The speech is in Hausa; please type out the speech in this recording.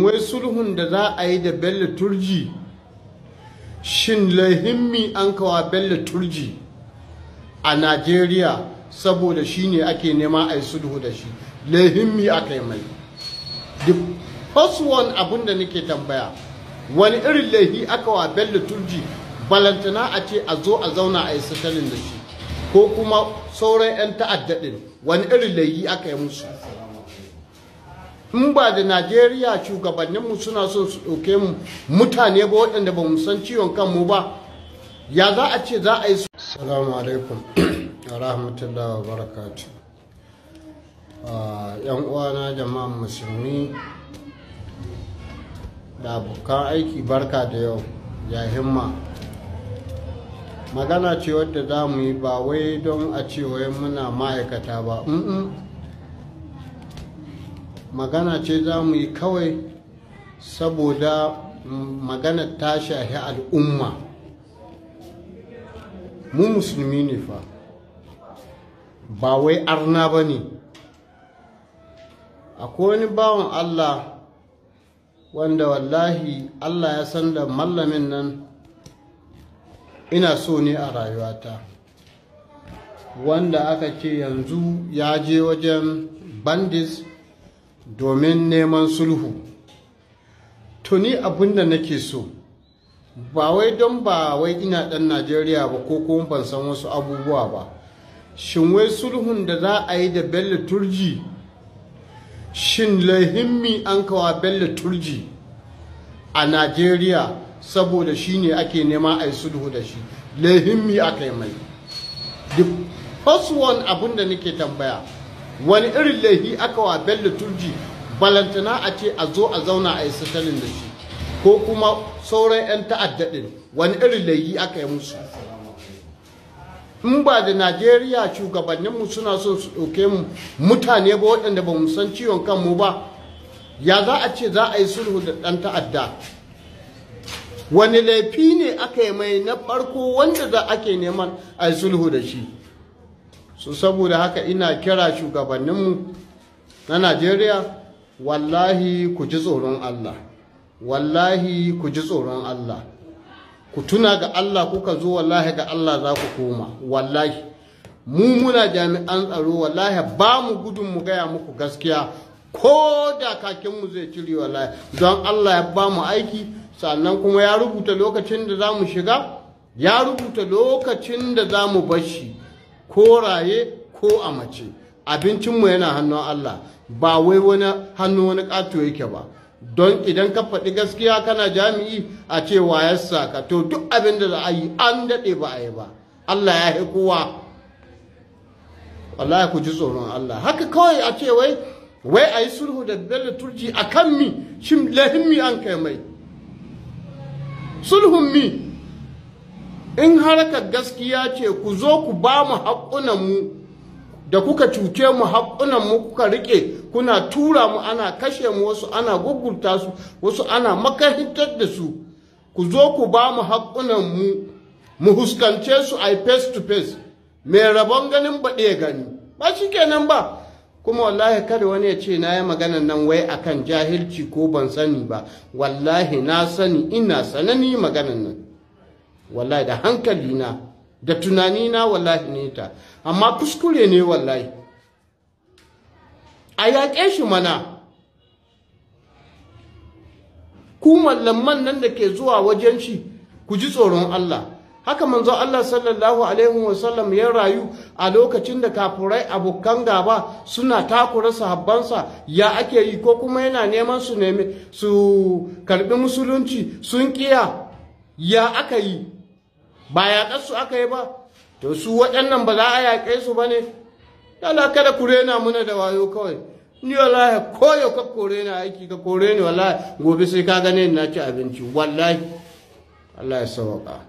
Shin wai sulhun da za a yi da Bello Turji, shin lahimmi an kawa Bello Turji a Najeriya saboda shi ne ake nema a yi sulhu da shi? Lahimmi aka yi mai? The first one, abin da nake tambaya, wani irin laihi aka wa Bello Turji, balantana a ce a zo a zauna a yi settling da shi, ko kuma sauran 'yan ta'adda ɗin, wani irin laihi aka yi musu? In ba da Najeriya shugabanninmu suna son su ɗauke mu mutane ba waɗanda ba mu san ciwon kanmu ba, ya za a ce za a yi? Salamu alaikum wa rahmatullahi wa barakatu. Yan uwana, jama'an musulmi da abokan aiki, barka da yau, ya himma? Magana ce wadda za mu yi, ba wai don a ce wai muna ma'aikata ba. Magana ce za mu yi kawai saboda magana ta shahi al'umma. Mu musulmi ne fa, ba wai arna ba ne. Akwai wani bawan Allah wanda wallahi Allah ya san da mallamin nan ina so ne a rayuwata, wanda aka ce yanzu ya je wajen bandits domin neman sulhu. Tuni abin da nake so, ba wai don ba wai ina dan Najeriya ba ko kuma ban san wasu abubuwa ba, shin wai sulhun da za a yi da Bello Turji, shin lahimmi an kawa Bello Turji a Najeriya saboda shi ne ake nema a yi sulhu da shi? Lahimmi aka yi mai? The first one, abin da nake tambaya, wani irin laihi aka wa Bello Turji, balantana a ce a zo a zauna a yi settling da shi, ko kuma sauran 'yan ta'adda ɗin, wani irin laihi aka yi musu? In ba da Najeriya shugabanninmu suna son su ɗauke mu mutane ba waɗanda ba mu san ciwon kanmu ba, ya za a ce za a yi sulhu da ɗan ta'adda? Wani laifi ne aka yi mai na farko wanda za ake neman a yi sulhu da shi? So saboda haka ina kira shugabanninmu na Najeriya, wallahi ku ji tsoron Allah, wallahi ku ji tsoron Allah. Ku tuna ga Allah kuka zo, wallahi ga Allah za ku koma. Wallahi mu muna jami'an tsaro, wallahi ba mu gudun mu gaya muku gaskiya, ko da kakinmu zai cire. Wallahi don Allah ya ba mu aiki, sannan kuma ya rubuta lokacin da za mu shiga, ya rubuta lokacin da za mu bashi, ko raye ko a mace. Abincinmu yana hannun Allah, ba wai wani hannu wani ƙato yake ba. Don idan ka faɗi gaskiya kana jami'i, a ce wa ya saka? To duk abin da za a yi, an daɗe ba a yi ba. Allah ya yi kowa. Wallahi ku ji tsoron Allah. Haka kawai a ce wai a yi sulhu da Bello Turji a kan mi? Shin lahimmi an kai mai? Sulhun mi? In harkar gaskiya ce, ku zo ku ba mu haƙƙunan mu da kuka cuce mu, haƙƙunan mu kuka riƙe, kuna tura mu ana kashe mu, wasu ana gugurta su, wasu ana makahintar da su. Ku zo ku ba mu haƙƙunan mu, mu huskance su a face to face. Mai rabon ganin baɗe ya gani, ba shi kenan ba. Kuma wallahi kada wani ya ce na yi maganan nan wai akan jahilci ko ban sani ba. Wallahi na sani, ina sanani maganan nan, wallahi da hankali na da tunani na, wallahi ne ta. Amma kuskure ne wallahi. A yaƙe shi mana. Ku mallaman nan da ke zuwa wajen shi, ku ji tsoron Allah. Haka manzo Allah sallallahu alaihi wasallam ya rayu a lokacin da kafurai abokan gaba suna takura sahabbansa, ya ake yi? Ko kuma yana neman su nemi su karbi musulunci, sun kiya, ya aka yi? Ba yaƙar su aka yi ba? To su waɗannan ba za a yaƙe su ba ne? Dala kada ku rena muna da wayo kawai. Ni wallahi koyo ka kore ni aiki, ka kore ni, wallahi gobe sai ka gane na ci abinci wallahi. Allah ya sauka.